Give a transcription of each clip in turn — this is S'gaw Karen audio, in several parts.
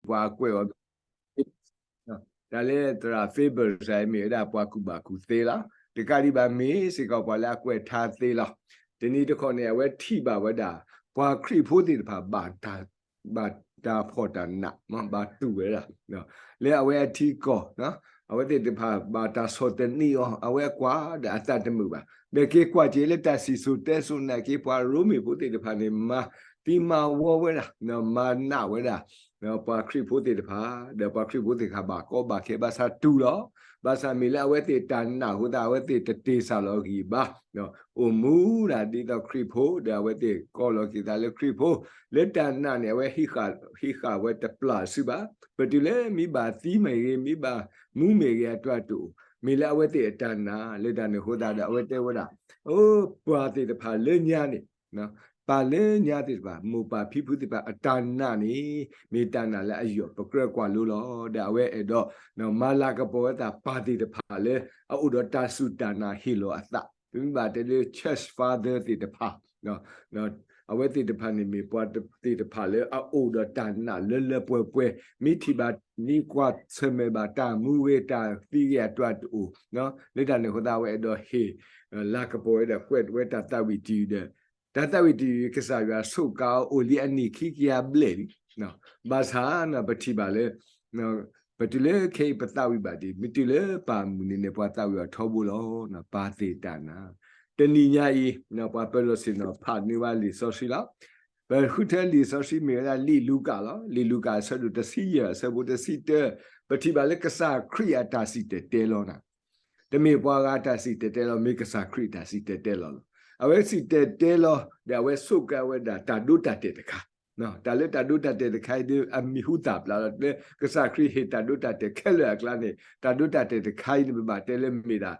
ပှၤအကွဲးအီၤ တၢ်လၢသရၣ် Faber စ့ၢ် မ့ၢ်ဝဲဒၣ်ပှၤကူၣ်ဘၣ်ကူၣ်သ့လီၤ. တကးဒံးဘၣ် မ့ၢ်စ့ၢ်ကီးပှၤလၢအကွဲးထါသ့လီၤ. တနံၤတခီန့ၣ် အဝဲထံၣ်ဘၣ်ဝဲဒၣ် ပှၤခရံာ်ဖိသ့ၣ်တဖၣ် ဘၣ်တၢ်ဖှီၣ်တၢ်နး ဘၣ်တူၢ်ဝဲဒၣ် လၢအဝဲအထံကီၢ် အဝဲသ့ၣ်တဖၣ်ဘၣ်တၢ်ဆီၣ်သနံးအီၤ အဝဲကွၢ်ဒီးအသးတမုာ်ဘၣ်. ဒီးက့ၤကွၢ်က့ၤလၢတၢ်စံၣ်စိၤတဲစိၤနာ်က့ ပှၤရိမ့ၤဖိသ့ၣ်တဖၣ်န့ၣ် မၤသံမၤဝီဝဲဒၣ် မၤနးဝဲဒၣ် ပှၤခရံာ်ဖိသ့ၣ်တဖၣ် ဒီးပှၤခရံာ်ဖိသ့ၣ်တဖၣ်ဘၣ်ကီဘၣ်ခဲဘၣ်ဆၣ်တူၢ်လီၤ. ဘၣ်ဆၣ်မ့ၢ်လၢအဝဲသ့ၣ်တၢ်နာ်အဃိသတး အဝဲသ့ၣ်တတ့ၢ်စၢ်လီၤအဂံၢ်အဘါ အိၣ်မူဒၣ်ဒ်သိးခရံာ်ဖိ ဒီးအဝဲသ့ၣ်ကီလီၤက့ၤသးလၢခရံာ်ဖိ လၢတၢ်နာ်န့ၣ် အဝဲဟံးဃာ်ဝဲတပျၢ်စုဘၣ်. ပတုၤလၢမ့ၢ်ဘၣ်သံမ့ၢ်ဂ့ၤ မ့ၢ်ဘၣ်မူမ့ၢ်ဂ့ၤ အတၢ်တအိၣ် မ့ၢ်လၢအဝဲသ့ၣ်အတၢ်နာ် လၢတၢ်န့ၣ်အဃိသတးဒီး အဝဲတဲဝဲဒၣ် အိ ပှၤသ့ၣ်တဖၣ်လၢညါန့ၣ် ပၢ်လၢညါသ့ၣ်တဖၣ် မိၢ်ပၢ်ဖံဖုသ့ၣ်တဖၣ် အတၢ်နာ်န့ၣ် မ့ၢ်တၢ်နာ်လၢအယိာ်ပကြၢးကွၢ်လိလီၤ. ဒီးအဝဲအဲၣ်ဒိး မၤလၤကပီၤဝဲသးပၢ်သ့ၣ်တဖၣ်လၢ အအိၣ်ဒီးတၢ်စူၢ်တၢ်နာ်ဟ့ၣ်လီၤအသး ပမ့ၢ်ဘၣ်တဲလၢ church father သ့ၣ်တဖၣ် အဝဲသ့ၣ်တဖၣ်န့ၣ်မ့ၢ်ပှၤသ့ၣ်တဖၣ်လၢအအိၣ်ဒီးတၢ်နာ်လၢလၢပှဲၤပှဲၤ မ့ၢ်ထံၣ်ဘၣ်န့ၢ်ကွၢ်ဆၢၣ်မဲာ်ဘၣ်တၢ်မူဂ့ၤတၢ်သံဂ့ၤအတၢ်တအိၣ် လၢတၢ်န့ၣ်အဃိသတး အဝဲအဲၣ်ဒိးဟ့ၣ် လၤကပီၤဝဲဒီးကွဲးဝဲတၢ်သးဝံၣ်တယုၢ်ဒီး တၢ်သးဝံၣ်တယုၢ် ကစၢ်ယွၤဆိးကါအီၤအိၣ်လံအနံၣ်ခံကယၤဘျဲၣ်လံ ဘၣ်ဆၣ် ပထံၣ်ဘၣ်လၢ ပတုၤလၢခဲအံၤပသးဝံၣ်ဘၣ်ဒ် မ့ၢ်တုၤလၢပၢ်မုၢ်နံၤန့ၣ် ပှၤသးဝံၣ်အီၤထီဘိလီၤ. ပၢ်သ့ၣ်တၢ်နာ် တနံၤညါအံၤ ပှၤပၢၤလီၢ်ဆ့ၣ်နီၤဖးန့ၢ်ဝဲလံာ်စီဆှံလီၤ. ပဃုထၢလံာ်စီဆှံမ့ၢ်ဝဲဒၣ်လံာ်လူၤကၣ်လီၤ. လံာ်လူၤကၣ်အဆၢဒိၣ်တဆံယဲၢ် အဆၢဖိတဆံတၢ ပထံၣ်ဘၣ်လၢကစၢ်ခရံာ်အတၢ်စံၣ်တဲၤတဲလီၤနၤ တမ့ၢ်ပှၤဂၤတၢ်စံၣ်တဲၤတဲလီၤ မ့ၢ်ကစၢ်ခရံာ်တၢ်စံၣ်တဲၤတဲလီၤလီၤ. အဝဲစံၣ်တဲၤတဲလီၤ ဒီးအဝဲဆိးကါဝဲဒၣ်တၢ်ဒိတၢ်တဲာ်တခါ တၢ်လၢတၢ်ဒိတၢ်တဲာ်တခါအံၤဒီး အမံၤဟူသၣ်ဖျါလီၤ လၢကစၢ်ခရံာ်ဟ့ၣ်တၢ်ဒိတၢ်တဲာ်ခဲလၢာ်အကျါန့ၣ် တၢ်ဒိတၢ်တဲာ်တခါအံၤန့ၣ် ပဘၣ်တဲလၢမ့ၢ်ဒၣ်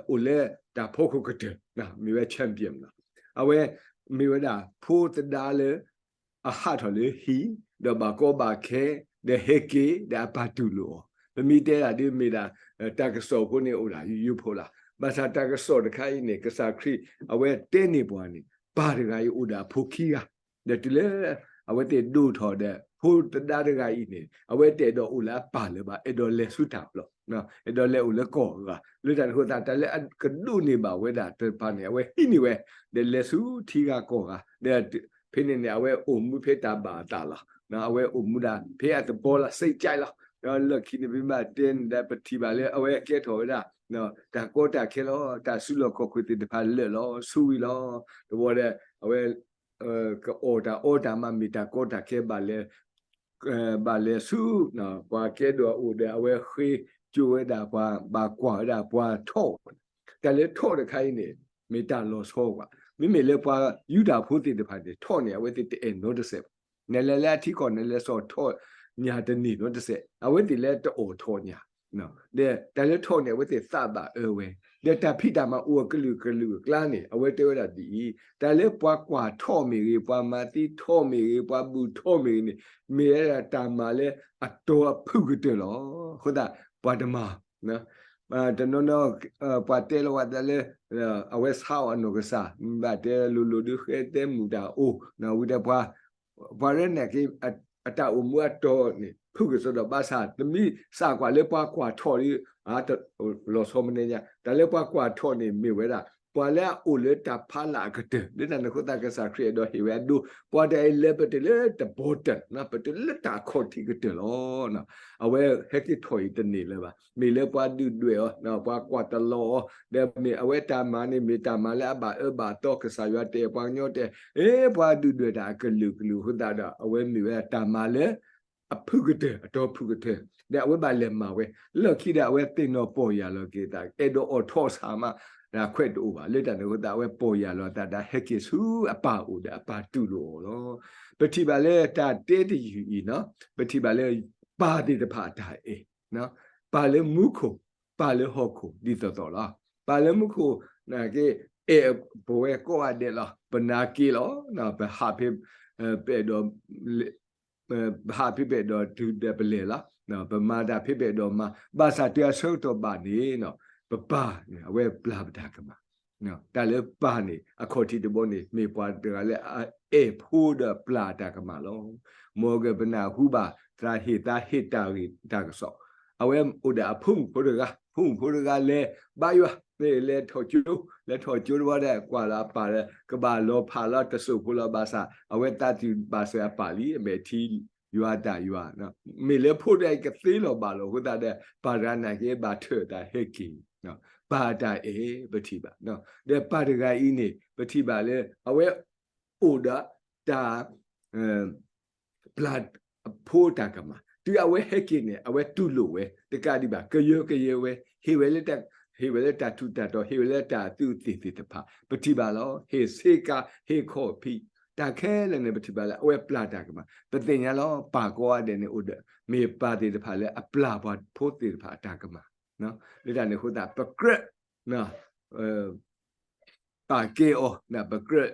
အိၣ်လၢတၢ်ဖီခိၣ်ကတၢၢ် မ့ၢ်ဝဲ champion လီၤ. အဝဲမ့ၢ်ဝဲဒၣ်ဖိသဒါလၢ အဟးထီၣ်လၢဟံၣ် ဒီးဘၣ်ကီဘၣ်ခဲ ဒီးဟဲက့ၤ ဒီးအပၢ်တူၢ်လိာ်အီၤ ပမ့ၢ်တဲဒၣ်ဒ်မ့ၢ်ဒၣ် တၢ်ကစီၣ်ဖိန့ၣ် အိၣ်ဒၣ်ယိယိဖိလီၤ. ဘၣ်ဆၣ်တၢ်ကစီၣ်တခါအံၤန့ၣ် ကစၢ်ခရံာ် အဝဲတဲန့ၢ်ပှၤန့ၣ် ပၢ်တဂၤအံၤအိၣ်ဒီးအဖိခံဂၤ ဒီးတုၤလၢ အဝဲသ့ၣ်ဒိၣ်ထီၣ်ဒီး ဖိသဒါတဂၤအံၤန့ၣ် အဝဲတအဲၣ်ဒိးအိၣ်လၢအပၢ်လၢၤဘၣ် အဲၣ်ဒိးလဲၤဆူတၢ်ပျီ အဲၣ်ဒိးလဲၤအိၣ်လၢကီၢ်အဂၤ လၢတၢ်န့ၣ်အဃိသတး တၢ်လၢအကဒိးန့ၢ်ဘၣ်ဝဲဒၣ်တဖၣ်န့ၣ် အဝဲဟံးန့ၢ်ဝဲ ဒီးလဲၤဆူထံဂၤကီၢ်ဂၤ ဒီးဖဲန့ၣ်န့ၣ် အဝဲအိၣ်မူဖဲတၢ်ဘၣ်အသးလီၤ. အဝဲအိၣ်မူဒၣ်ဖဲအသဘီလီၤ စ့ကၠဲလီၤ. ဒီးလၢခံန့ၣ် ပမ့ၢ်ဘၣ်တဲန့ၣ်ဒီး ပထံၣ်ဘၣ်လၢအဝဲကဲထီၣ်ဝဲဒၣ် တၢ်ကီတၢ်ခဲလီၤ. တၢ်စုလီၢ်ခီၣ်ခိၣ်သ့ၣ်တဖၣ်လၢာ်လီၤ ဆူဝံၤလီၤ. တဘျီဒီး အဝဲ ကအီၣ်တၢ်အီတၢ်မး မ့ၢ်တၢ်ကီတၢ်ခဲဘၣ်လဲၤ ဘၣ်လဲၤဆူ ပှၤကဲဒိၣ်အအိၣ်ဒီး အဝဲဃ့ကၠိဝဲဒၣ်ပှၤ ဘၣ်ကွၢ်ဝဲဒၣ်ပှၤထီၣ် တၢ်လၢထီၣ်တခါအံၤန့ၣ် မ့ၢ်တၢ်လီၤဆီကွၢ် မ့မ့ၢ်လၢပှၤယူဒၤဖိသ့ၣ်တဖၣ်န့ၣ် ထီၣ်န့ၣ် အဝဲသ့ၣ်တအဲၣ်နီတစဲးဘၣ်. နလဲၤလၢအထံကီၢ် နလဲၤစိာ်ထီၣ်ညၣ်တန့ၢ်နီတစဲး အဝဲသ့ၣ်လၢတအိၣ်ထီၣ်ညၣ် ဒီးတၢ်လၢထီၣ်န့ၣ် အဝဲသ့ၣ်သးဘၣ်အၢဝဲ ဒီးတၢ်ဖံးတၢ်မၤအိၣ်အကလုာ်ကလုာ်အကျါန့ၣ် အဝဲတဲဝဲဒၣ်ဒ်အံၤ, တၢ်လၢပှၤကွၢ်ထီၣ်မ့ၢ်ဂ့ၤ, ပှၤမၤသံထီၣ်မ့ၢ်ဂ့ၤ, ပှၤဘူၣ်ထီၣ်မ့ၢ်ဂ့ၤန့ၣ် မ့ၢ်ဝဲဒၣ်တၢ်မၤလၢအတီအဖုၣ်ကတၢၢ်လီၤ. အဃိသတး ပှၤတမၤ တနီၤနီၤ ပှၤတဲလီၤဝဲသးလၢ အဝဲဆါအီၤအနီၢ်ကစၢ် ဘၣ်တဲလိၤလိၤဒုးဃဲတဲမုာ်တၢ်အိၣ် ဝံၤဒီးပှၤ ပှၤရဲၣ်န့ၣ်က့ အတၢ်အိၣ်မူအတီန့ၣ် ဖုၣ်ကစီဒီးဘၣ်ဆၣ် တမ့ၢ်စးကွၢ်လၢပှၤကွၢ်ထီၣ်ဒီး လီၤဆီမနုၤညါ တၢ်လၢပှၤကွၢ်ထီၣ်န့ၣ်မ့ၢ်ဝဲဒၣ် ပှၤလၢအအိၣ်လၢတၢ်ဖးလၢ်အကတၢၢ် လၢတၢ်န့ၣ်အဃိသတးကစၢ်ခရံာ်အဲၣ်ဒိးဟ့ၣ်ဝဲအဒိ ပှၤတၢ်အံၤလဲၤပတုၤလၢတဘီတၢၢ် ပတုၤလၢတၢ်အခီၣ်ထံးကတၢၢ်လီၤ. အဝဲဟဲက့ၤထီၣ်အံၤတန့ၢ်လၢၤဘၣ်. မ့ၢ်လၢပှၤဒုၣ်ဒွဲၣ်အီၤ ပှၤကွၢ်တလီၤအီၤ ဒီးမ့ၢ်အဝဲတၢ်မၤန့ၣ် မ့ၢ်တၢ်မၤလၢအဘၣ်အၢဘၣ်သီ ကစၢ်ယွၤတဲပှၤကညီတဲ အ့ ပှၤဒုၣ်ဒွဲၣ်တၢ်အကလုာ်ကလုာ်အဃိသတးဒီး အဝဲမ့ၢ်ဝဲဒၣ်တၢ်မၤလၢ အဖုၣ်ကတၢၢ် အတီဖုၣ်ကတၢၢ် ဒီးအဝဲဘၣ်လဲၤမၤဝဲ လၢခံဒီးအဝဲသ့ၣ်နီၣ်ပီၢ်ယၢ်လီၤက့ၤသး အဲၣ်ဒိးအိးထီၣ်ဆၣ်မး ဒီးခွဲးတအိၣ်ဘၣ် လၢတၢ်န့ၣ်အဃိသတး အဝဲပီၢ်ယၢ်လီၤအသးဒီးဟဲက့ၤဆူအပၢ်အအိၣ်ဒီးအပၢ်တူၢ်လိာ်အီၤလီၤ. ပထံၣ်ဘၣ်လၢတၢ်တဲတယုၢ်အံၤနီၤ ပထံၣ်ဘၣ်လၢ ပၢ်သ့ၣ်တဖၣ်အတၢ်အဲၣ် ပၢ်လၢမူခိၣ် ပၢ်လၢဟီၣ်ခိၣ်ဒ်သိးသိးလီၤ. ပၢ်လၢမူခိၣ် နာ်က့ အဲၣ်ပဝဲကိးဂၤဒဲးလီၤ. ပနာ်က့လီၤ. ပဟးဖဲ ပအဲၣ်ဒိး ပဟးဖဲပအဲၣ်ဒိးတုၤဒီးပလဲၤလီၤ. ပမၤတၢ်ဖဲပအဲၣ်ဒိးမၤ ဘၣ်ဆၣ်တုၤအဆၢကတီၢ်ဘၣ်န့ၣ် ပပၢ်န့ၣ် အဝဲပျၢ်ပတၢ်ကမၣ်. တၢ်လၢပၢ်န့ၣ် အခီၣ်ထံးတဘီန့ၣ် မ့ၢ်ပှၤတဂၤလၢအအဲၣ်ဖိဒီးပျၢ်တၢ်ကမၣ်လီၤ. မ်ကပနၢ်ဟူဘၣ် သရၣ်ဟ့ၣ်သါဟ့ၣ်တၢ်ဂ့ၢ်တၢ်ကစီၣ်, အဝဲအိၣ်ဒီးအဖိမုၣ်ဖိတဂၤ, ဖိမုၣ်ဖိတဂၤလဲၤဘါယွၤ, လဲၤထီၣ်ကၠိ, လဲၤထီၣ်ကၠိတဘျီဒီး ကွၢ်လီၤအပၢ်ဒီး ကဘၣ်လီၤဖးလီၤတစိၢ်ဖိလီၤဘၣ်ဆၣ် အဝဲသးတုၤဘၣ်စၢၤအပၢ်လံ အမဲာ်ထံယွၤတၢ်ယွၤ, မ့ၢ်လၢဖိတဂၤအံၤကသ့လီၤဘၣ်လီၤအဃိသတးဒီး ပၢ်တဂၤနာ်က့ဘၣ်ထၢၣ်တၢ်ဟဲက့ၤ, ပၢ်တၢ်အဲၣ်ပထံၣ်ဘၣ်, ဒီးပၢ်တဂၤအံၤန့ၣ် ပထံၣ်ဘၣ်လၢ အဝဲအိၣ်ဒီးတၢ် ပျၢ်အဖိတၢ်ကမၣ်, တုၤအဝဲဟဲက့ၤန့ၣ် အဝဲတူၢ်လိာ်ဝဲ တကးဒံးဘၣ် ကယၢကယဲဝဲ, ဟ့ၣ်ဝဲလၢ ဟ့ၣ်ဝဲလၢတၢ်ထူးတၢ်တီၤ ဟ့ၣ်ဝဲလၢတၢ်အသူးအသ့ၣ်သ့ၣ်တဖၣ် ပထံၣ်ဘၣ်လီၤ. ဟ့ၣ်ဆ့ကၤ ဟ့ၣ်ခီၣ်ဖံး တၢ်ခဲလၢာ်န့ၣ် ပထံၣ်ဘၣ်လၢအဝဲပျၢ်တၢ်ကမၣ်. ပသ့ၣ်ညါလီၤ ပၢ်ကိးဂၤဒဲးန့ၣ်အိၣ်ဒီး မ့ၢ်ပၢ်သ့ၣ်တဖၣ်လၢအပျၢ်ပှၤဖိသ့ၣ်တဖၣ်အတၢ်ကမၣ်, လၢတၢ်န့ၣ်အဃိသတး ပကြၢး ပာ်ကဲအီၤ ပကြၢး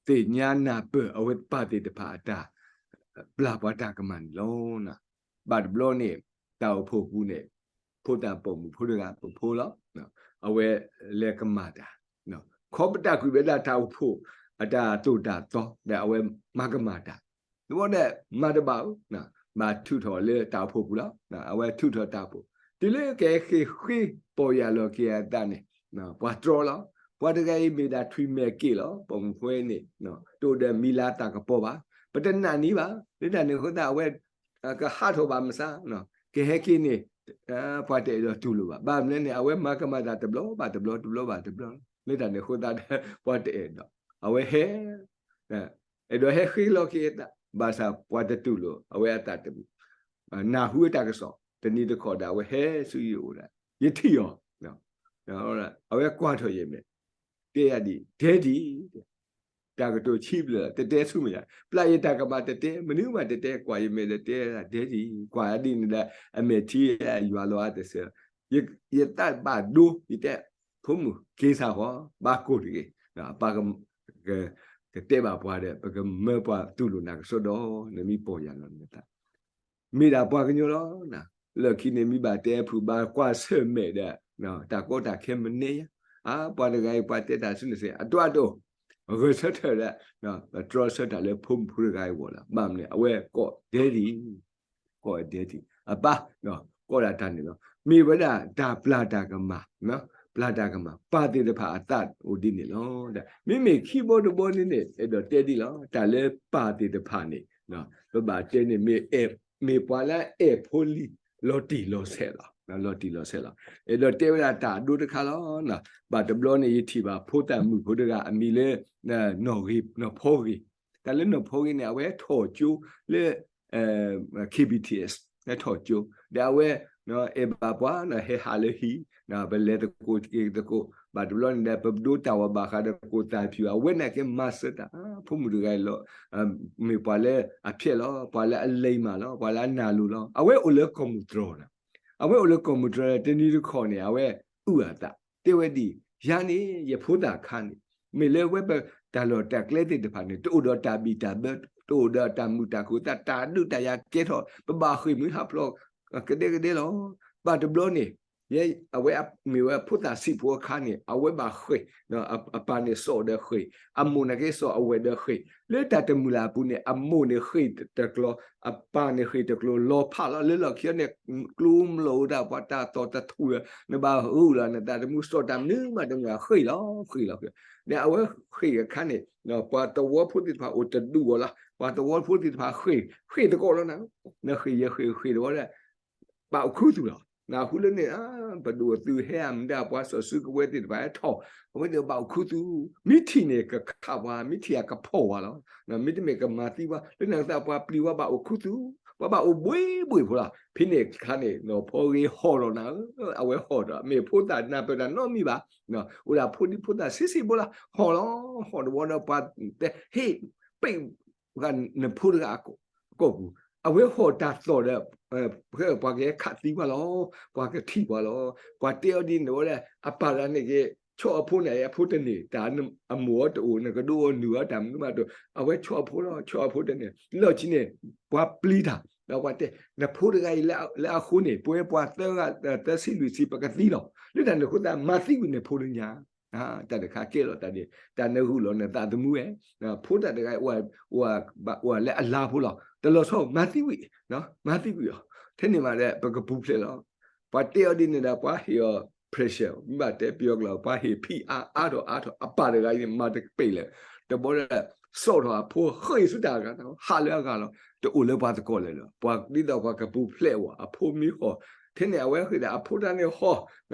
သ့ၣ်ညါနၢ်ပၢၢ် အဝဲပၢ်သ့ၣ်တဖၣ်အတၢ် ပျၢ်ပှၤတၢ်ကမၣ်န့ၣ်လီၤ. ဘၣ်တဘျီန့ၣ် တၢ်အိၣ်ဖှိၣ်ပူၤန့ၣ် ဖိသၣ်ပိာ်မုၣ်ဖိတဂၤ ပဖိလီၤ. အဝဲလဲၤကမၣ်တၢ် ခီပတာ်ကွံာ်ဝဲဒၣ်တၢ်အိၣ်ဖှိၣ် အတၢ်သိၣ်တၢ်သီ ဒီးအဝဲမၤကမၣ်တၢ် တဘျီဒီး မၤတဘၣ်ဧိၤ ဘၣ်ထုးထီၣ်လၢတၢ်အိၣ်ဖှိၣ်ပူၤလီၤ. အဝဲထုးထီၣ်တၢ်အိၣ်ဖှိၣ် တုၤလၢကဟဲဃ့ၢ်ဃ့ပီၢ်ယၢ်လီၤက့ၤအသးန့ၣ် ပှၤတြီလီၤ. ပှၤတဂၤအံၤမ့ၢ်ဒၣ်ထွံၣ်မဲာ်က့ၣ်လီၤ. ပိာ်မုၣ်ဖိန့ၣ် တအိၣ်ဒီးမံၤလၤသၣ်ကပီၤဘၣ်. ပတနာ်န့ၢ်ဘၣ်. လၢတၢ်န့ၣ်အဃိသတး အဝဲ ကဟးထီၣ်ဘၣ်မဆါ ကဟဲက့ၤန့ၣ် ပှၤတအဲၣ်ဒိးတူၢ်လိာ်ဘၣ်. ဘၣ်မနုၤန့ၣ် အဝဲမၤကမၣ်တၢ်တဘျီဘၣ်တဘျီ တဘျီဘၣ်တဘျီလီၤ. လၢတၢ်န့ၣ်အဃိသတးဒီး ပှၤတအဲၣ်ဒိး အဝဲဟဲ အဲၣ်ဒိးဟဲဃ့လီၤက့ၤအသး ဘၣ်ဆၣ်ပှၤတတူၢ်လိာ် အဝဲအသးတမုာ် နၢ်ဟူဝဲတၢ်ကစီၣ် တနံၤတခီဒီး အဝဲဟဲဆူယအိၣ်ဒီး ယထံၣ်အီၤ အဝဲကွၢ်ထီၣ်ယမဲာ် တဲယၤဒ် Daddy တၢ်ကတိၤဆံးဘျဲၣ်လီၤ တတဲဆူမဲာ်ညါ ပျၢ်ယတၢ်ကမၣ်တတဲ မနုၤမးတတဲ ကွၢ်ယမဲာ်ဒီးတဲ Daddy ကွၢ်ဒ်န့ၣ်ဒီး အမဲာ်ထံယွၤလီၤအါတစဲး ယသးဘၣ်ဒိ ယတဲ ဖိမုၣ်က့ၤစၢ်ဃီ ဘၣ်ကိၢ်တဂ့ၤ ပၢ် ကတဲဘၣ်ပှၤဒီး ပကမၢပှၤတူၢ်လိာ်နၤကစီဒီ နမ့ၢ်ပီၢ်ယၢ်လီၤနသး မ့ၢ်ဒၣ်ပှၤကညီလီၤ. လၢခံန့ၣ်မ့ၢ်ဘၣ်တဲအဖုၣ်ဘၣ်ကွၢ်ဆၢၣ်မဲာ်ဒီး တၢ်ကီတၢ်ခဲမနုၤညါ အါ ပှၤတဂၤအံၤ ပှၤတဲတၢ်ဆူန့ၣ်စ့ၢ် အဒိၣ်အဒိၣ် ဂဲၤဆၢထၢၣ်ဒီး တြီဆၢတၢ်လၢဖိမုၣ်ဖိတဂၤအံၤအဂီၢ်လီၤ. ဘၣ်မနုၤ အဝဲကိး Daddy ကိး Daddy အပၢ် ကိးဒၣ်တၢ်န့ၣ်လီၤ. မ့ၢ်ဝဲဒၣ်တၢ်ပျၢ်တၢ်ကမၣ် ပျၢ်တၢ်ကမၣ် ပၢ်သ့ၣ်တဖၣ်အသးအိၣ်ဒ်န့ၣ်လီၤ. မ့မ့ၢ်ခံဘီတဘီန့ၣ်န့ၣ် အဲၣ်ဒိးတဲဒ်လီၤ. တၢ်လၢပၢ်သ့ၣ်တဖၣ်န့ၣ် ပဘၣ်တဲန့ၣ် မ့ၢ်ပှၤလၢအအဲၣ်ဖိလံၤ လီၤတံၢ်လီၤဆဲးလီၤ. လီၤတံၢ်လီၤဆဲးလီၤ. အဲၣ်ဒိးတဲဝဲဒၣ်တၢ်အဒိတခါလီၤ. ဘၣ်တဘျီန့ၣ် ယထံၣ်ဘၣ်ဖိသၣ်မုၣ်ဖိတဂၤအမံၤလၢ နီၢ်ဂ့ၤ နီၢ်ဖီဂ့ၤ တၢ်လၢနီၢ်ဖီဂ့ၤန့ၣ် အဝဲထီၣ်ကၠိလၢ KBTS ဟဲထီၣ်ကၠိ ဒီးအဝဲ အဲၣ်ဘၣ်ပှၤ ဟဲဟးလၢဟံၣ် ပလဲၤသကိးက့ၤသကိး ဘၣ်တဘျီန့ၣ်ဒီး ပဒိတၢ်ဝၤဘၣ်ဃးဒီးသကိးသးဖၠူၤ အဝဲန့ၣ်က့ၤမၤစၢၤတၢ် ဖိမုၣ်တဂၤအံၤလီၤ မ့ၢ်ပှၤလၢအဖျဲၣ်လီၤ ပှၤလၢအလိမ္မာလီၤ ပှၤလၢအနာ်လိၤလီၤ အဝဲအိၣ်လၢကီၢ်မုၢ်တြီၢ်န့ၣ် အဝဲအိၣ်လၢကီၢ်မုၢ်တြီၢ် တနံၤတခီန့ၣ် အဝဲအုၣ်အသး တဲဝဲဒ်အံၤ ယၤန့ၣ် ယဖိသၣ်ခါန့ၣ် မ့ၢ်လၢဝဲပတၢ်လီၢ်တၢ်ကျဲသ့ၣ်တဖၣ်န့ၣ် တအိၣ်ဒီးတၢ်ဘံၣ်တၢ်ဘၢ တအိၣ်ဒီးတၢ်မုာ်တၢ်ခုၣ်သး တၢ်ဒုးတၢ်ယၤကဲထီၣ် ပဘၣ်ဃ့ၢ်မှံဟးဖျိး ကဒဲကဒဲလီၤ. ဘၣ်တဘျီန့ၣ် အဝဲမ့ၢ်ဝဲဖိသၣ်ဆံးဖိအခါန့ၣ် အဝဲဘၣ်ဃ့ၢ် အပၢ်န့ၣ်စိာ်ဒီးဃ့ၢ် အမိၢ်န့ၣ်က့စိာ်အဝဲၢ်ဒီးဃ့ၢ် လၢတၢ်တမုာ်လၢ်အပူၤန့ၣ် အမိၢ်န့ၣ်ဃ့ၢ်တကျိၤ အပၢ်န့ၣ်ဃ့ၢ်တကျိၤ လီၤဖးလီၤ လၢလီၢ်ခံန့ၣ် ကျိမလိာ်ဒၣ်ပှၤတၢ်သီၣ်တထူၣ် နဘၣ်ဂုာ်လီၤ နသးတမူစိာ်တၢ်မနုၤမးတမုာ် ဃ့ၢ်လီၤ ဃ့ၢ်လီၤဃ့ၢ် ဒီးအဝဲဃ့ၢ်အခါန့ၣ် ပှၤသဝီဖိသ့ၣ်တဖၣ်အိၣ်တဒူၣ်ဝဲလီၤ ပှၤသဝီဖိသ့ၣ်တဖၣ်ဃ့ၢ် ဃ့ၢ်သကိးလီၤနၤ နဃ့ၢ်ယဲဃ့ၢ်ဃ့ၢ်တဝီဒီး ဘၣ်အိၣ်ခူသူၣ်လီၤ နဃုလၢန့ၣ် ပဒိၣ်သုးဟဲအမတၤ ပှၤစီၤစုကဝဲၤသ့ၣ်တဖၣ်ဟဲထီၣ် အဝဲသ့ၣ်ဘၣ်အိၣ်ခူသူၣ် မ့ၢ်ထံၣ်န့ၣ်ကခးပှၤ မ့ၢ်ထံၣ်အကဖီၣ်ပှၤလီၤ မ့တမ့ၢ်ကမၤသံပှၤ လၢနကသးပှၤပျံၤဝဲဘၣ်အိၣ်ခူသူၣ် ပှၤဘၣ်အိၣ်ဘှ့ဘှ့ၣ်ဖိလီၤ ဖဲန့ၣ်အခါန့ၣ် နီၢ်ဖီဂ့ၤဟီၣ်လီၤနၤဧၢ အဝဲဟီၣ်ဒီး မ့ၢ်ဖိသၣ်နၢ်ပၢၢ်တၢ်နီတမံၤဘၣ် အိၣ်ဒၣ်ဖိဒံဖိသၣ်ဆံးဆံးဖိလီၤ ဟီၣ်လီၤ ဟီၣ်တဝီဒီးပှၤတဲ ဟ့ၣ် ပ့ၢ် နဖိတဂၤအကိာ်ပူၤ အဝဲဟီၣ်တၢ်သီၣ်ဒီး ပှၤကဟဲခးသံပှၤလီၤ ပှၤကထံၣ်ပှၤလီၤ ပှၤတဲအီၤဒ်န့ၣ်ဝဲဒၣ် အပၢ်တဂၤန့ၣ်က့ ဆီၣ်အဖိန့ၣ် အဖိတန့ၢ် တၢ်အမိၢ်အီၤတအိၣ် နကဒိအီၤနုၢ်အီၤတၢ်မနုၤမးတအိၣ် အဝဲဆီၣ်အဖိလီၤ ဆီၣ်အဖိတန့ၢ် လီၢ်ခံန့ၣ် ပှၤပျံၤတၢ် ဒီးပှၤတဲ နဖိတဂၤအံၤလၢအဃိန့ၣ် ပဝဲပှၤသၢဂၤ သၢဆံလွံၢ်ဆံ ပကသံလီၤ လၢတၢ်န့ၣ်အဃိသတး မၤသံကွံာ်နဖိလၢညါ တၢ်တခါကဲလီၤတၢ်ဒ် တၢ်နဂုာ်လီၤနသးသမူဝဲ, ဖိသၣ်တဂၤ အိၣ်လၢအလါဖိလီၤ, တလီၤဆီ မၤသံကွံာ်, မၤသံကွံာ်အီၤ, ထဲန့ၣ်မးဒီး ပကပူၤဖျဲးလီၤ. ပှၤတဲအီၤဒ်န့ၣ်ဒီး ပှၤဟ့ၣ်အီၤ pressure မ့ၢ်ဘၣ်တဲပယီၤကျိာ် ပှၤဟ့ၣ်ဖိအား အါထီၣ်အါထီၣ် အပၢ်တဂၤအံၤန့ၣ် မၤတကပ့ၤလၢာ်, တဘျီဒီး ဆီၣ်ထီၣ်အဖိဃ့ၢ်ဆူတၢ်အဂၤ ဟးလၢအဂၤလီၤ, တအိၣ်လၢပှၤသကိးလၢၤလၢၤ, ပှၤဒ်သိးပှၤကပူၤဖျဲးဝဲ အဖိမ့ၢ်ဟီၣ်, ထဲန့ၣ်အဝဲဃ့ၢ်ဒီးအဖိတၢ်န့ၣ်ဟီၣ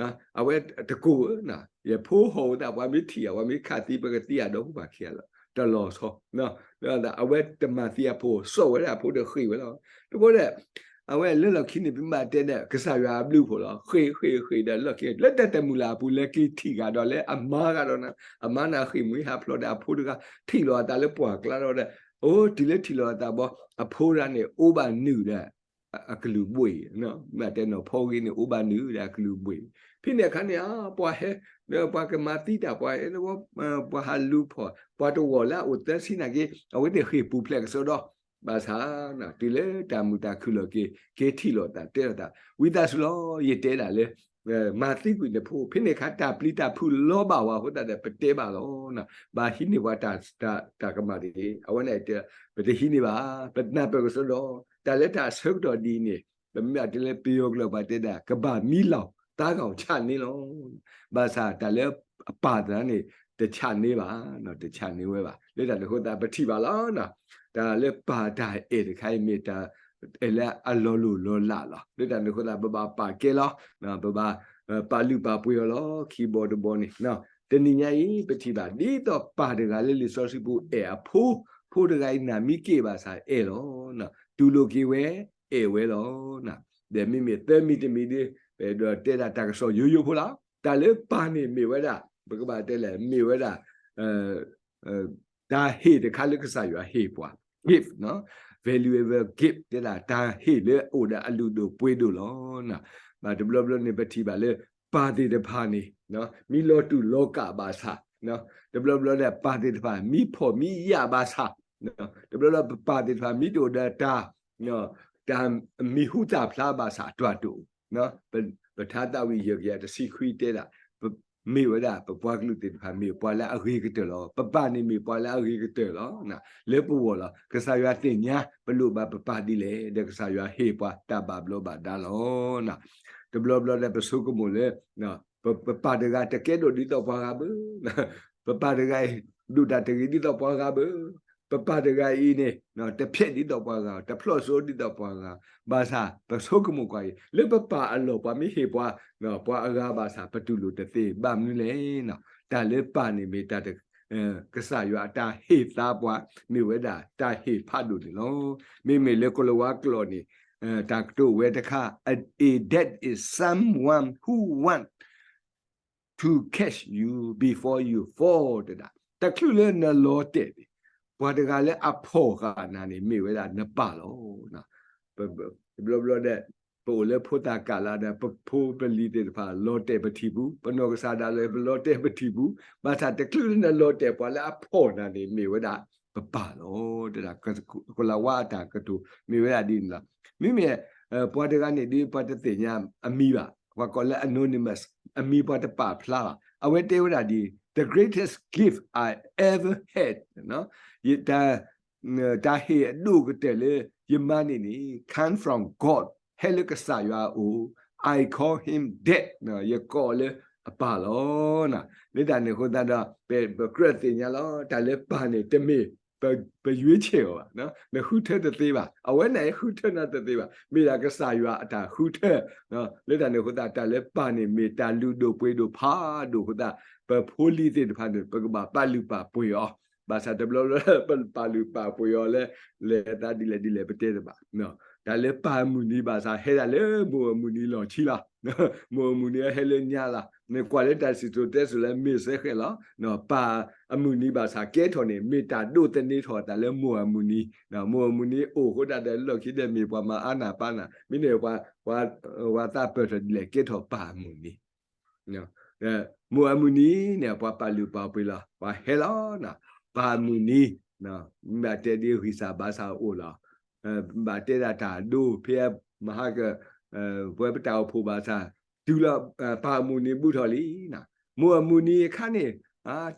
်, အဝဲတကိးဧၢ, ယဖိဟီၣ်ဝဲဒၣ် ပှၤမ့ၢ်ထံၣ်ဧါ ပှၤမ့ၢ်ခးသံ ပကသံအဒီပုၢ်ဝဲၢ်ခံဂၤလီၤ, တလီၤဆီ, အဝဲတမၤသံအဖိ ဆီၣ်ဝဲဒၣ်အဖိဒီးဃ့ၢ်ဝဲလီၤ, တဘျီဒီး အဝဲလၢလီၢ်ခံန့ၣ် ပမ့ၢ်တဲဒီး ကစၢ်ယွၤအဘျုးအဖှိၣ်လီၤ, ဃ့ၢ်ဃ့ၢ်ဃ့ၢ်ဒီးလီၢ်ခံ လၢတၢ်တမုာ်လၢ်အပူၤ လဲၤက့ၤထံၣ်ဂၤဒီးလၢအမါဂၤဒီးနၤ, အမါနၤဃ့ၢ်မှံဟးဖျိးဒီးအဖိတဂၤ ထံၣ်လီၤအသးလၢပှၢ်ကျါဒီး အိၣ်တုၤလၢထံၣ်လီၤအသးဘီ အဖိတဂၤန့ၣ် အိၣ်ဘၣ်နုာ်ဒီး အကလုၢ်ဘှ့ၣ်, မ့ၢ်တဲနီၢ်ဖီဂ့ၤန့ၣ် အိၣ်ဘၣ်နုာ်ဒီးအကလုၢ်ဘှ့ၣ်, ဖဲန့ၣ်အခါန့ၣ် ပှၤဟဲ, ဒီးပှၤကမၤသံတၢ် ပှၤဟဲ, ပှၤဟးလူၤဖီၣ် ပှၤတဝီၢ်လၢအအိၣ်သၢဆံနာ်က့ အဝဲသ့ၣ်ဃ့ၢ်ပူၤဖျဲးကစီဒီ ဘၣ်ဆၣ် တုၤလၢတၢ်မုာ်တၢ်ခုၣ်လီၤက့ၤ က့ၤထံၣ်လိာ်သး တဲလိာ်သး ဝံသးစူၤလီၤ ယတဲဒၣ်လၢ မၤသံကွံာ်နဖိ, ဖဲန့ၣ်အခါ တၢ်ပျံၤတၢ်ဖုးလီၤဘၣ်ဝဲအဃိသတးဒီး ပတဲဘၣ်လီၤ, ဘၣ်ဟံးန့ၢ်ပှၤတၢ်ကမၣ်တဂ့ၤ, အဝဲန့ၣ် ပတဟံးန့ၢ်ဘၣ်, ပနၢ်ပၢၢ်ကစီဒီ, တၢ်လၢတၢ်ဆၢကတီၢ်ဒ်အံၤန့ၣ် ပမ့ၢ်တဲလၢပယီၤကျိာ်ပှၤတဲဒၣ် ကဘၣ်မံလီၤ သးကီၢ်ဆၣ်န့ၣ်လီၤ, ဘၣ်ဆၣ်တၢ်လၢအပၢ်တဂၤန့ၣ် တဆၣ်န့ၢ်ဘၣ်, တဆၣ်န့ၢ်ဝဲဘၣ်, လၢတၢ်န့ၣ်အဃိသတး ပထံၣ်ဘၣ်လီၤ တၢ်လၢပၢ်တၢ်အဲၣ်တခါအံၤ မ့ၢ်တၢ်အဲၣ်လၢအလီၤလိၢ်လီၤလးလီၤ, လၢတၢ်န့ၣ်အဃိသတး ပဘၣ်ပာ်ကဲလီၤ, ပဘၣ်ပာ်လုၢ်ပာ်ပှ့ၤအီၤလီၤ, ခံဘီတဘီန့ၣ်, တနံၤညါအံၤ ပထံၣ်ဘၣ် ဒ်သိးပၢ်တဂၤလၢလံာ်စီဆှံပူၤအဲၣ်အဖိ, ဖိတဂၤအံၤ နၢ်မံက့ၢ်ဘၣ်ဆၣ်အဲၣ်လီၤ, တူၢ်လိာ်က့ၤဝဲ, အဲၣ်ဝဲလီၤ, ဒီးမ့မ့ၢ်သၢမံၤတမံၤဒီး ပအဲၣ်ဒိးတဲဒၣ်တၢ်ကစီၣ်ယိယိဖိလီၤ, တၢ်လၢပၢ်န့ၣ်မ့ၢ်ဝဲဒၣ် ပကဘၣ်တဲလဲၣ် မ့ၢ်ဝဲဒၣ် တၢ်ဟ့ၣ်တခါလၢကစၢ်ယွၤဟ့ၣ်ပှၤ, gift, valuable gift တဲဒၣ် တၢ်ဟ့ၣ်လၢအိၣ်ဒီးအလုၢ်ဒိၣ်ပှ့ၤဒိၣ်လီၤ, ဘၣ်တဘျီဘျီန့ၣ် ပထံၣ်ဘၣ်လၢ ပၢ်သ့ၣ်တဖၣ်န့ၣ် မ့ၢ်လီၤတူာ်လီၤကာ်ဘၣ်ဆၣ်, တဘျီဘျီဒီး ပၢ်သ့ၣ်တဖၣ် မ့ၢ်ဖှီၣ်မ့ၢ်ယာ်ဘၣ်ဆၣ်, တဘျီဘျီပပၢ်သ့ၣ်တဖၣ် မ့ၢ်တအိၣ်ဒီးတၢ် တၢ်မံၤဟူသၣ်ဖျါဘၣ်ဆၣ် တၢ်တအိၣ်, ပထါသးဝံၣ်ယဲၢ်ကယၤတဆံခွံတဲဒၣ် မ့ၢ်ဝဲဒၣ် ပပှၤကလုာ်သ့ၣ်တဖၣ် မ့ၢ်ပှၤလၢအဂ့ၤကတၢၢ်လီၤ. ပပၢ်န့ၣ်မ့ၢ်ပှၤလၢအဂ့ၤကတၢၢ်လီၤ. လၢပဂီၢ်လီၤ. ကစၢ်ယွၤသ့ၣ်ညါ ပလိၣ်ဘၣ်ပပၢ်ဒ်လဲၣ်, ဒီးကစၢ်ယွၤဟ့ၣ်ပှၤတၢ်ဘၣ်ဘျီးဘၣ်ဒါလီၤ. တဘျီဘျီဒီး ပဆိကမိၣ်လၢ ပပၢ်တဂၤတကဲဒိၣ်ဒ်သိးပှၤဂၤဘၣ်, ပပၢ်တဂၤအံၤ ဒိၣ်တၢ်တဂ့ၤဒ်သိးပှၤဂၤဘၣ်, ပပၢ်တဂၤအံၤန့ၣ် တဖျဲးဒ်သိးပှၤဂၤ, တဖျီၣ်စိဒ်သိးပှၤဂၤ, ဘၣ်ဆၣ်ပဆိကမိၣ်ကွၢ်အံၤ လၢပပၢ်အလီၢ် ပှၤမ့ၢ်ဟ့ၣ်ပှၤ, ပှၤအဂၤဘၣ်ဆၣ် ပတူၢ်လိာ်တသ့ဘၣ်မနုၤလဲၣ်. တၢ်လၢပၢ်န့ၣ်မ့ၢ်တၢ် ကစၢ်ယွၤအတၢ်ဟ့ၣ်သါပှၤ မ့ၢ်ဝဲဒၣ်တၢ်ဟ့ၣ်ဖးဒိၣ်န့ၣ်လီၤ. မ့မ့ၢ်လၢကိၤလၤဝါကျိာ်န့ၣ် တၢ်ကတိၤဝဲတခါ a debt is someone who want to catch you before you fall တဲဒၣ်, တချုးလၢနလီၤတဲာ်န့ၣ် ပှၤတဂၤလၢအဖီၣ်ဃာ်နၤန့ၣ် မ့ၢ်ဝဲဒၣ်နပၢ်လီၤ. တဘျီဘျီဒီး ပအိၣ်လၢဖိသၣ်ကးလါဒီး ပဖိပလံၤသ့ၣ်တဖၣ် လီၤတဲာ်ပထံၣ်ပူၤ, ပနီၢ်ကစၢ်ဒၣ်လဲာ် ပလီၤတဲာ်ပထံၣ်ပူၤ, ဘၣ်ဆၣ်တချုးလၢနလီၤတဲာ် ပှၤလၢအဖီၣ်နၤန့ၣ် မ့ၢ်ဝဲဒၣ်ပပၢ်လီၤ. တဲဒၣ် ကိၤလၤဝါအတၢ်ကတိၤ မ့ၢ်ဝဲဒၣ်ဒ်န့ၣ်လီၤ. မ့မ့ၢ် ပှၤတဂၤန့ၣ် ဒ်ပှၤတသ့ၣ်ညါအမံၤဘၣ်, ပှၤကိးလၢ anonymous, အမံၤပှၤတပာ်ဖျါဘၣ်. အဝဲတဲဝဲဒၣ်ဒ် the greatest gift I ever had, တၢ်ဟ့ၣ်အဒိၣ်ကတၢၢ်လၢယမၤန့ၢ်န့ၣ် come from God, ဟဲလၢကစၢ်ယွၤအအိၣ်, I call him dad, ယကိးလၢအပၢ်လီၤ. လၢတၢ်န့ၣ်အဃိသတးဒီး ပကြၢးသ့ၣ်ညါလီၤ. တၢ်လၢပၢ်န့ၣ် တမ့ၢ် ပရွေးချယ်အီၤဘၣ်, နဃုထၢတသ့ဘၣ်, အဝဲန့ၣ်ဃုထၢနၤတသ့ဘၣ်, မ့ၢ်ဒၣ်ကစၢ်ယွၤအတၢ်ဃုထၢ. လၢတၢ်န့ၣ်အဃိသတး တၢ်လၢပၢ်န့ၣ်မ့ၢ်တၢ်လုၢ်ဒိၣ်ပှ့ၤဒိၣ်ဖးဒိၣ်အဃိသတး ပဖိလံၤသ့ၣ်တဖၣ်န့ၣ် ပကဘၣ်ပာ်လုၢ်ပာ်ပှ့ၤအီၤ, ဘၣ်ဆၣ်တဘျီဘျီ ပပာ်လုၢ်ပာ်ပှ့ၤအီၤလၢ လဲၤသးဒ်လဲၣ်ဒ်လဲၣ် ပတဲတဘၣ်. တၢ်လၢပၢ်အမုၢ်နံၤဘၣ်ဆၣ် ဟဲဒၣ်လၢမိၢ်အမုၢ်နံၤလီၢ်ခံလီၤ. မိၢ်အမုၢ်နံၤဟဲလၢညါလီၤ. နကွၢ်လၢတၢ်စံၣ်စိၤတဲစိၤလၢမ့ၢ်စဲဃဲးလီၤ. ပၢ်အမုၢ်နံၤဘၣ်ဆၣ်ကဲထီၣ်န့ၣ် မ့ၢ်တၢ်ဒိးသန့ၤထီၣ်အသးလၢမိၢ်အမုၢ်နံၤ, မိၢ်အမုၢ်နံၤအိၣ်အဃိဒၣ်ဒီး လီၢ်ခံဒီးမ့ၢ်ပှၤမၤအါနၢ်ပၢ်နၢ်, မ့မ့ၢ် ပှၤသးပၢၢ်ထီၣ်ဒ်လဲၣ် ကဲထီၣ်ပၢ်အမုၢ်နံၤ မိၢ်အမုၢ်နံၤန့ၣ် ပှၤပာ်လုၢ်ပာ်ပှ့ၤလီၤ. ပှၤဟဲလီၤ, ပၢ်အမုၢ်နံၤ, မ့ၢ်ဘၣ်တဲဒ်ဂံၢ်စၢ်ဘါစၢ်အိၣ်လီၤ. ဘၣ်တဲဒၣ်တၢ်ဒိဖဲမဟါက ပဝဲပတၢ်အိၣ်ဖှိၣ်ဘၣ်ဆၣ် တုၤလီၤ ပၢ်အမုၢ်နံၤဘူးထီၣ်လံ. မိၢ်အမုၢ်နံၤအခါန့ၣ်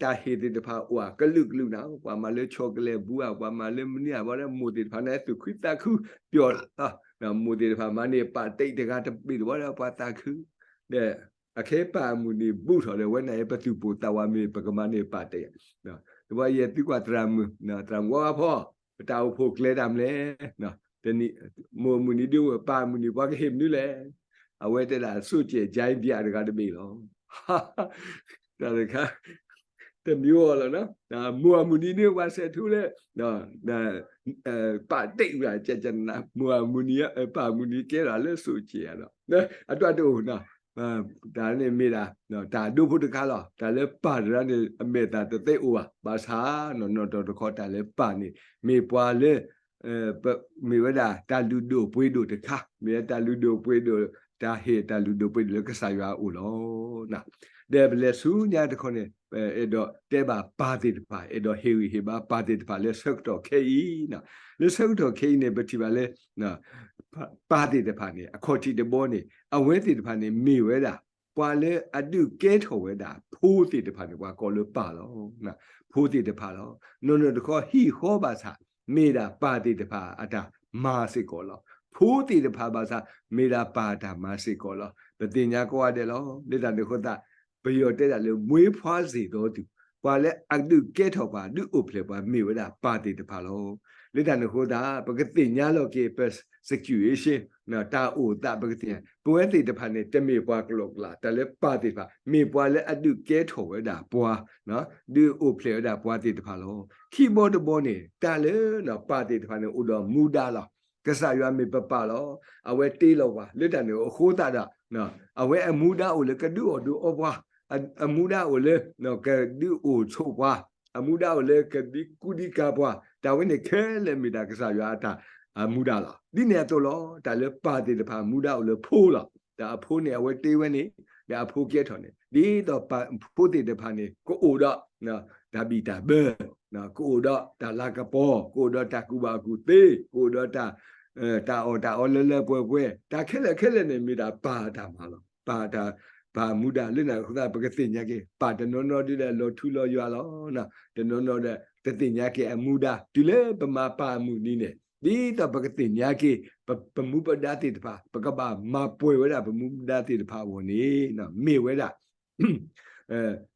တၢ်ဟ့ၣ်သ့ၣ်တဖၣ်အိၣ်ကလုာ်ကလုာ်နၤ, ပှၤမၤလၢ chocolate ဘူးဧါ, ပှၤမၤလၢမနုၤဧါ, ဘၣ်ဒီးမိၢ်သ့ၣ်တဖၣ်န့ၣ် သူၣ်ခုသးခုပျီၤလီၤ. မိၢ်သ့ၣ်တဖၣ်မၤန့ၢ်ပာ်တ့ၢ်တဂၤတဘ့ၣ်တဘီဒီး ပှၤသးခု, ဒီး အခဲပာ်အမုၢ်နံၤဘူးထီၣ်ဒီး ဝဲန့ၣ်ပသူၣ်ပိၢ်သးဝးမ့ၢ်ပကမၤန့ၢ်ပာ်တ့ၢ်, တဘျီယဲၢ်သုကွၢ်သရၣ်မုၣ်, သရၣ်မုၣ်အီဖီ, ပတၢ်အိၣ်ဖှိၣ်ကျဲတၢ်မနုၤလဲၣ်, မိၢ်အမုၢ်နံၤဒုး ပၢ်အမုၢ်နံၤပှၤကဟ့ၣ်မနုၤလဲၣ်, အဝဲတဲဒၣ် ဆိၣ်ကဲၣ် ကၠဲဘံယၣ် တဂၤတဘ့ၣ်လီၤ. တၢ်တခါ တမံၤအီၤလီၤ, မိၢ်အမုၢ်နံၤန့ၣ် ပှၤဆဲးထူလၢ ပာ်တ့ၢ်ဝဲ ကကန မိၢ်အမုၢ်နံၤ ပၢ်အမုၢ်နံၤကဲထီၣ်လၢဆိၣ်ကဲၣ်လီၤ, အတၢ်တအိၣ် တၢ်န့ၣ်မ့ၢ်ဒၣ် တၢ်ဒိဖိတခါလီၤ. တၢ်လၢပၢ်တဂၤန့ၣ် အမဲာ်သၣ်တသ့အိၣ်ဘၣ်, ဘၣ်ဆၣ်နီၢ်နီၢ်တခီ တၢ်လၢပၢ်န့ၣ် မ့ၢ်ပှၤလၢ မ့ၢ်ဝဲဒၣ်တၢ်လုၢ်ဒိၣ်ပှ့ၤဒိၣ်တခါ, မ့ၢ်ဝဲတၢ်လုၢ်ဒိၣ်ပှ့ၤဒိၣ်, တၢ်ဟ့ၣ်တၢ်လုၢ်ဒိၣ်ပှ့ၤဒိၣ်လၢကစၢ်ယွၤအအိၣ်လီၤ. ဒီးပလဲၤဆူညါတခီန့ၣ် အဲၣ်ဒိးတဲဘၣ်ပၢ်သ့ၣ်တဖၣ်, အဲၣ်ဒိးဟ့ၣ်ဂံၢ်ဟ့ၣ်ဘါပၢ်သ့ၣ်တဖၣ်လၢဆၢကတီၢ်ခဲအံၤ, လၢဆၢကတီၢ်ခဲအံၤန့ၣ် ပထံၣ်ဘၣ်လၢ ပၢ်သ့ၣ်တဖၣ်န့ၣ် အခီၣ်ထံးတဘီန့ၣ် အဝဲသ့ၣ်တဖၣ်န့ၣ်မ့ၢ်ဝဲဒၣ် ပှၤလၢအဒုးကဲထီၣ်ဝဲဒၣ်ဖိသ့ၣ်တဖၣ်န့ၣ် ပှၤကိးလၢပၢ်လီၤ. ဖိသ့ၣ်တဖၣ်လီၤ. နီၢ်နီၢ်တခီ ဟံၣ်ဃီဘၣ်ဆၣ် မ့ၢ်ဒၣ်ပၢ်သ့ၣ်တဖၣ်အတၢ်မၤစ့ၢ်ကီးလီၤ. ဖိသ့ၣ်တဖၣ်ဘၣ်ဆၣ် မ့ၢ်ဒၣ်ပၢ်အတၢ်မၤစ့ၢ်ကီးလီၤ. ပသ့ၣ်ညါကိးဂၤဒဲးလီၤ. လၢတၢ်န့ၣ်အဃိသတး ပယီၤတဲဒၣ်လၢ မွေးဖွားစေသောသူ, ပှၤလၢအဒုးကဲထီၣ်ပှၤ ဒုးအိၣ်ဖျဲၣ်ပှၤ မ့ၢ်ဝဲဒၣ်ပၢ်သ့ၣ်တဖၣ်လီၤ. လၢတၢ်န့ၣ်အဃိသတး ပကသ့ၣ်ညါလီၤက့ၤ ပ situation တၢ်အိၣ်သး ပကသ့ၣ်ညါ ပဝဲသ့ၣ်တဖၣ်န့ၣ် တမ့ၢ်ပှၤကလီကလီ, တၢ်လၢပၢ်သ့ၣ်တဖၣ် မ့ၢ်ပှၤလၢအဒုးကဲထီၣ်ဝဲဒၣ်ပှၤ, ဒုးအိၣ်ဖျဲၣ်ဝဲဒၣ်ပှၤသ့ၣ်တဖၣ်လီၤ. ခံဘီတဘီန့ၣ် တၢ်လၢပၢ်သ့ၣ်တဖၣ်န့ၣ် အိၣ်ဒီးမူဒါလီၤ. ကစၢ်ယွၤမ့ၢ်ပပၢ်လီၤ. အဝဲတ့လီၤပှၤ လၢတၢ်န့ၣ်အဃိသတးဒီး အဝဲအမူဒါအိၣ်လၢကဒုးအီၣ်ဒုးအီပှၤ, အမူဒါအိၣ်လၢ ကဒုးအိၣ်ဆိးပှၤ, အမူဒါအိၣ်လၢကဒုးကူဒံကၤပှၤ, တၢ်ဝဲန့ၣ်ခဲလၢာ်မ့ၢ်ဒၣ်ကစၢ်ယွၤအတၢ်အမူဒါလီၤ. ဒ်န့ၣ်အသိးလီၤ. တၢ်လၢပၢ်သ့ၣ်တဖၣ်မူဒါအိၣ်လၢဖိလီၤ. ဒီးအဖိန့ၣ် အဝဲတ့ဝဲန့ၣ်, ဒီးအဖိကဲထီၣ်န့ၣ်, ဒ်သိးပဖိသ့ၣ်တဖၣ်န့ၣ် ကအိၣ်ဒီး တၢ်ဘံၣ်တၢ်ဘၢ, ကအိၣ်ဒီးတၢ်လၤကပီၤ, ကအိၣ်ဒီးတၢ်ကူၣ်ဘၣ်ကူၣ်သ့, ကအိၣ်ဒီးတၢ် တၢ်အီၣ်တၢ်အီလၢလၢပှဲၤပှဲၤ, တၢ်ခဲလၢာ်ခဲလၢာ်န့ၣ် မ့ၢ်ဒၣ်ပၢ်အတၢ်မၤလီၤ. ပၢ်တၢ် ပၢ်မူဒါလၢန့ၣ်အဃိသတး ပကသ့ၣ်ညါက့ၤ ပၢ်တနီၤနီၤဒုးဒီးလီၤထူလီၤယွၤလီၤ. တနီၤနီၤဒီး တသ့ၣ်ညါက့ၤအမူဒါ တုၤလၢပမၤပၢ်အမုၢ်နံၤန့ၣ် ဒ်သိးပကသ့ၣ်ညါက့ၤ ပ ပမူပဒါသ့ၣ်တဖၣ် ပကဘၣ်မၤပှဲၤဝဲဒၣ်ပမူပဒါသ့ၣ်တဖၣ်အဂီၢ်န့ၣ် မ့ၢ်ဝဲဒၣ်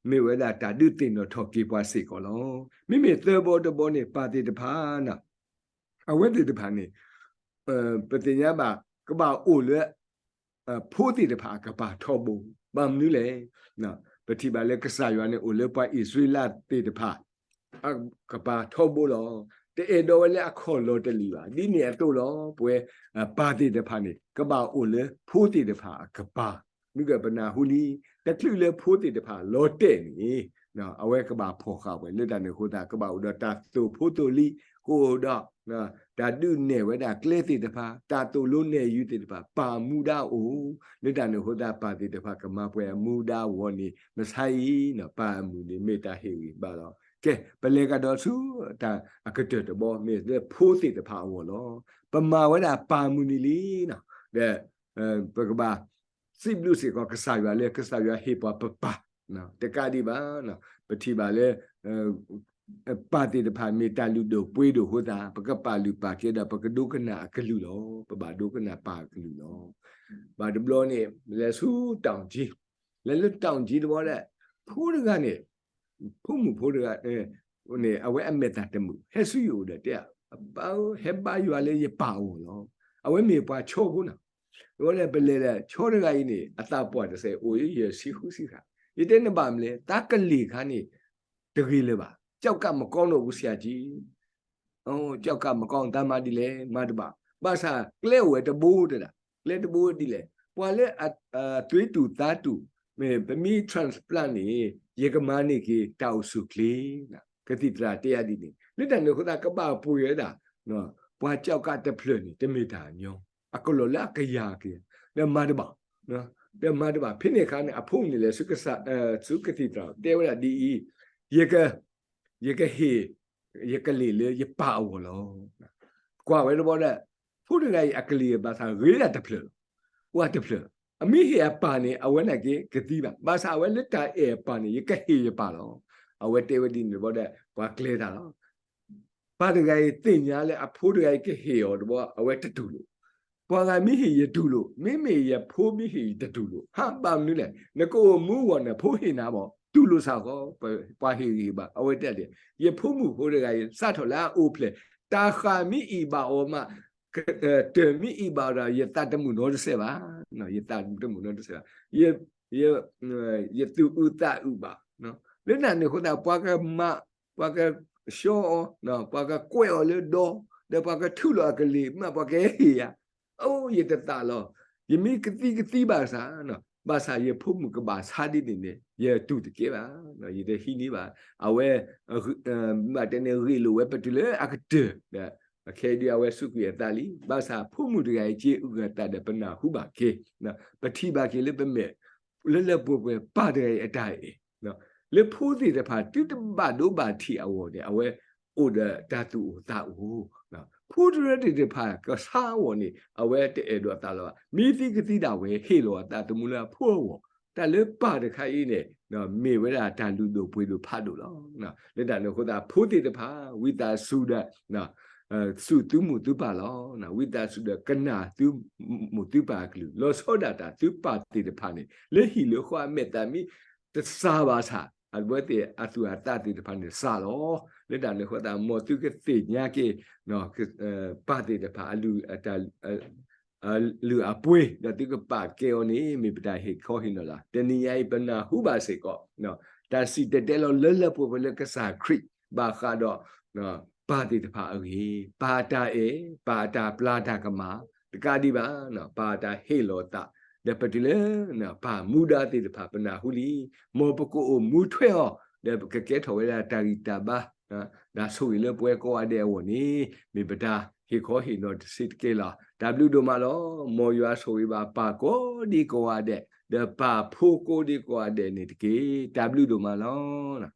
မ့ၢ်ဝဲဒၣ်တၢ်ဒုးသ့ၣ်နီၣ်ထီၣ်က့ၤပှၤစ့ၢ်ကီးလီၤ. မ့မ့ၢ်သၢဘီတဘီန့ၣ် ပၢ်သ့ၣ်တဖၣ်န့ၣ် အဝဲသ့ၣ်တဖၣ်န့ၣ် ပသ့ၣ်ညါဘၣ် ကဘၣ်အိၣ်လၢ ဖိသ့ၣ်တဖၣ်အကပၤထီဘိ ဘၣ်မနုၤလဲၣ်. ပထံၣ်ဘၣ်လၢကစၢ်ယွၤန့ၣ် အိၣ်လၢပှၤအံၣ်စရ့လးသ့ၣ်တဖၣ် အကပၤထီဘိလီၤ. တအဲၣ်ဒိးဝဲလၢအခီၣ်လီၤတလံာ်ဘၣ်. ဒ်န့ၣ်အသိးလီၤ. ပဝဲ ပၢ်သ့ၣ်တဖၣ်န့ၣ် ကဘၣ်အိၣ်လၢဖိသ့ၣ်တဖၣ်အကပၤ မ့ၢ်ကပနၢ်ဟူလံ တချုးလၢဖိသ့ၣ်တဖၣ်လီၤတဲာ်န့ၣ် အဝဲကဘၣ်ဖီၣ်ဃာ်ဝဲ လၢတၢ်န့ၣ်အဃိသတး ကဘၣ်အိၣ်ဒီးတၢ်သိၣ်ဖိသိၣ်လံၤ ကအိၣ်ဒီး တၢ်ဒုးနဲၣ်ဝဲဒၣ်ကျဲသ့ၣ်တဖၣ် တၢ်သိၣ်လိနဲၣ်ယုၤသ့ၣ်တဖၣ် ပၢ်မူဒါအိၣ် လၢတၢ်န့ၣ်အဃိသတး ပၢ်သ့ၣ်တဖၣ်ကမၤပှဲၤအမူဒါအဂီၢ်န့ၣ် မဆါအံၤ ပၢ်အမုၢ်နံၤမ့ၢ်တၢ်ဟ့ၣ်ဂံၢ်ဘါလီၤ. ကဲ ပလဲၤကဒီးဆူတၢ်အကတၢၢ်တဘီ မ့ၢ်လၢဖိသ့ၣ်တဖၣ်အဂီၢ်လီၤ. ပမၤဝဲဒၣ်ပၢ်မုၢ်နံၤလံ ဒီး ပကဘၣ်စံးဘျုးစ့ၢ်ကီးကစၢ်ယွၤလၢ ကစၢ်ယွၤဟ့ၣ်ပှၤပပၢ် တကးဒံးဘၣ် ပထံၣ်ဘၣ်လၢ ပၢ်သ့ၣ်တဖၣ်မ့ၢ်တၢ်လုၢ်ဒိၣ်ပှ့ၤဒိၣ်အဃိသတး ပကပာ်လုၢ်ပာ်ကဲဒီး ပကဒိကနၣ်အကလုၢ်လီၤ. ပဘၣ်ဒိကနၣ်ပၢ်အကလုၢ်လီၤ. ဘၣ်တဘျီန့ၣ် လဲၤဆူ တောင်ကြီး, လဲၤလၢတောင်ကြီးတဘျီဒီး ဖိတဂၤန့ၣ် ဖိမုၣ်ဖိတဂၤန့ၣ် အဝဲအမဲာ်သၣ်တမုာ် ဟဲဆူယအိၣ်ဒီးတဲ အပၢ်ဧၢ ဟဲဘါယွၤလၢယပၢ်အဂီၢ်လီၤ. အဝဲမ့ၢ်ပှၤဆီဖိနီၤ. အဝဲန့ၣ် ပလဲၤဒီး ဆီတဂၤအံၤန့ၣ် အသးပှၢ်တစဲး အိၣ်ယဲၢ်ဆံဃုဆံဃၣ်. ယတဲနဘၣ်မနုၤလဲၣ် သးကလ့ၢ်ခါန့ၣ် တဂ့ၤလၢၤဘၣ်. ကျောက်ကပ်မကောင်းတော့ဘူးဆရာကြီး, ကျောက်ကပ်မကောင်း သးမၤဒ်လဲၣ် မၤတဘၣ်. ဘၣ်ဆၣ်ကျဲအိၣ်ဝဲတဘိတဲဒၣ်, ကျဲတဘိဒ်လဲၣ်. ပှၤလၢအသွေးတိုတ်သးတိုတ် မ့ၢ်ပမ့ၢ် transplant န့ၣ် ယကမၤန့ၢ်က့ၤတၢ်အိၣ်ဆူၣ်ချ့ ကသံၣ်သရၣ်တဲယၤဒ်န့ၣ်. လၢတၢ်န့ၣ်အဃိသတး ကဘၣ်ပှ့ၤဝဲဒၣ် ပှၤကျောက်ကပ်တဖျၢၣ်န့ၣ် တမ့ၢ်တၢ်ညီ, အကလီၤလၢအကယၤက့ၤ, ဒီးမၤတဘၣ်, ဒီးမၤတဘၣ်. ဖဲန့ၣ်အခါန့ၣ် အဖိန့ၣ်လဲၤဆူကစၢ်, ဆူကသံၣ်သရၣ် တဲဝဲဒၣ်ဒ်အံၤ, ယက, ယကဟ့ၣ် ယကလ့ၢ်လၢယပၢ်အဂီၢ်လီၤ. ကွၢ်ဝဲတဘျီဒီး ဖိတဂၤအံၤအကလ့ၢ်ဘၣ်ဆၣ်ဂ့ၤဒၣ်တဖျၢၣ်လီၤ. အိၣ်တဖျၢၣ် မ့ၢ်ဟ့ၣ်အပၢ်န့ၣ် အဝဲန့ၣ်က့ၤကသံဘၣ်. ဘၣ်ဆၣ်အဝဲလၢတၢ်အဲၣ်အပၢ်န့ၣ် ယကဟ့ၣ်ယပၢ်လီၤ. အဝဲတဲဝဲဒ်န့ၣ်တဘျီဒီး ပှၤကျဲၤတၢ်လီၤ. ပၢ်တဂၤအံၤသ့ၣ်ညါလၢအဖိတဂၤအံၤကဟ့ၣ်အီၤတဘျီ အဝဲတတူၢ်လိာ်. ပှၤဂၤမ့ၢ်ဟ့ၣ်ယတူၢ်လိာ်, မ့မ့ၢ်ယဖိမ့ၢ်ဟ့ၣ်ယတတူၢ်လိာ်. ဟါ, ဘၣ်မနုၤလဲၣ်, နကအိၣ်မူအဂီၢ်န့ၣ် ဖိဟ့ၣ်နၤဘၣ်, တူၢ်လိာ်စ့ၢ်ကီး, ပှၤဟ့ၣ်ဂံၢ်ဘါ, အဝဲတဲဒ်, ယဖိမုၣ်ဖိတဂၤအံၤ စးထီၣ်လၢအအိၣ်ဖျဲၣ်, တၢ်ဃၢ်မ့ၢ်အံၣ်ဘၣ်အီၤမး, တၢ်မ့ၢ်အံၣ်ဘၣ်အီၤဒီး ယသးတမုာ်နီတစဲးဘၣ်. ယသးတမုာ်နီတစဲးဘၣ်. ယသူၣ်အုးသးအုးဘၣ်. လၢတၢ်န့ၣ်အဃိသတး ပှၤကမၤ, ပှၤကဆှီအီၤ, ပှၤကကွဲးအီၤလၢဒီ, ဒီးပှၤကထုးလီၤအကလံၤမး ပှၤကဟ့ၣ်ယၤ. အိ, ယတသးလီၤ. ယမ့ၢ်ကသံကသံဘၣ်ဆၣ်, ဘၣ်ဆၣ်ယဖိမုၣ်ကဘၣ်ဆါဒ်န့ၣ်န့ၣ် ယတူၢ်တကဲဘၣ်, ယတဟံးန့ၢ်ဘၣ်. အဝဲ, ဘၣ်တဲန့ၣ် ဂ့ၢ်လိာ်ဝဲပတုၤလၢအကတၢၢ်ဒီး, ခဲအံၤဒုးအဝဲစူးကွံာ်အသးလံ. ဘၣ်ဆၣ်ဖိမုၣ်တဂၤအံၤ က့ၤအုၣ်အသးဒီးပနၢ်ဟူဘၣ်က့ၤ, ပထံၣ်ဘၣ်က့ၤလၢပမဲာ်, လၢလၢပှဲၤပှဲၤ ပၢ်တဂၤအံၤအတၢ်အဲၣ် လၢဖိသ့ၣ်တဖၣ် တုၤတဘၣ်ဒိဘၣ်ထံးအဂီၢ်န့ၣ် အဝဲအိၣ်ဒီးတၢ်သူၣ်အိၣ်သးအိၣ်. ဖိတရၢသ့ၣ်တဖၣ် ကဆါအဂီၢ်န့ၣ် အဝဲတအဲၣ်ဒိးအသးလၢၤဘၣ်. မ့ၢ်သံကသံဒၣ်ဝဲ ဟ့ၣ်လီၤအသးသမူလၢအဖိအဂီၢ်. တၢ်လၢပၢ်တခါအံၤန့ၣ် မ့ၢ်ဝဲဒၣ်တၢ်လုၢ်ဒိၣ်ပှ့ၤဒိၣ်ဖးဒိၣ်လီၤ. လၢတၢ်န့ၣ်အဃိသတး ဖိသ့ၣ်တဖၣ် ဝံသးစူၤဒီး စူၢ်သုမိၢ်သုပၢ်လီၤ. ဝံသးစူၤဒီးကနၣ်သုမိၢ်သုပၢ်အကလုၢ်, လီၤဆီဒၣ်တၢ်သုပၢ်သ့ၣ်တဖၣ်န့ၣ် လၢဟံၣ်လၢဃီအမဲာ်သးမ့ၢ်တစၢ်ဘၣ်ဆၣ် အဝဲသ့ၣ်အသူၣ်အသးသ့ၣ်တဖၣ်န့ၣ်စၢ်လီၤ. လၢတၢ်န့ၣ်အဃိသတး မ်သုကသ့ၣ်ညါက့ၤ ပၢ်သ့ၣ်တဖၣ် အလုၢ်အပှ့ၤ ဒီးသုကပာ်ကဲအီၤန့ၣ် မ့ၢ်ပတၢ်ဟ့ၣ်ခီဟ့ၣ်နီၤလီၤ. တနံၤညါအံၤ ပနၢ်ဟူဘၣ်စ့ၢ်ကီး တၢ်စံၣ်တဲၤတဲလီၤလၢလၢပှဲၤပှဲၤလၢကစၢ်ခရံာ် ဘၣ်ဃးဒီး ပၢ်သ့ၣ်တဖၣ်အဂ့ၢ်, ပၢ်အတၢ်အဲၣ်, ပၢ်အတၢ်ပျၢ်တၢ်ကမၣ်, တကးဒံးဘၣ် ပၢ်အတၢ်ဟ့ၣ်လီၤသး, ဒီးပတုၤလၢ ပၢ်မူဒါသ့ၣ်တဖၣ် ပနၢ်ဟူလံ, မ်ပကအိၣ်မူထွဲအီၤ, ဒီးပကကဲထီၣ်ဝဲဒၣ်တၢ်ဂံၢ်တၢ်ဘါ တၢ်ဆိၣ်ဂ့ၤလၢပဝဲကိးဂၤဒဲးအဂီၢ်န့ၣ် မ့ၢ်ပတၢ်ဟ့ၣ်ခီဟ့ၣ်နီၤတစဲးတက့ၢ်လီၤ. တၢ်ဘျုးဒိၣ်မးလီၤ. မ်ယွၤဆိၣ်ဂ့ၤဘၣ်ပၢ်ကိးဒံကိးဂၤဒဲး, ဒီးပၢ်ဖိကိးဒံကိးဂၤဒဲးန့ၣ်တက့ၢ်. တၢ်ဘျုးဒိၣ်မးလီၤ.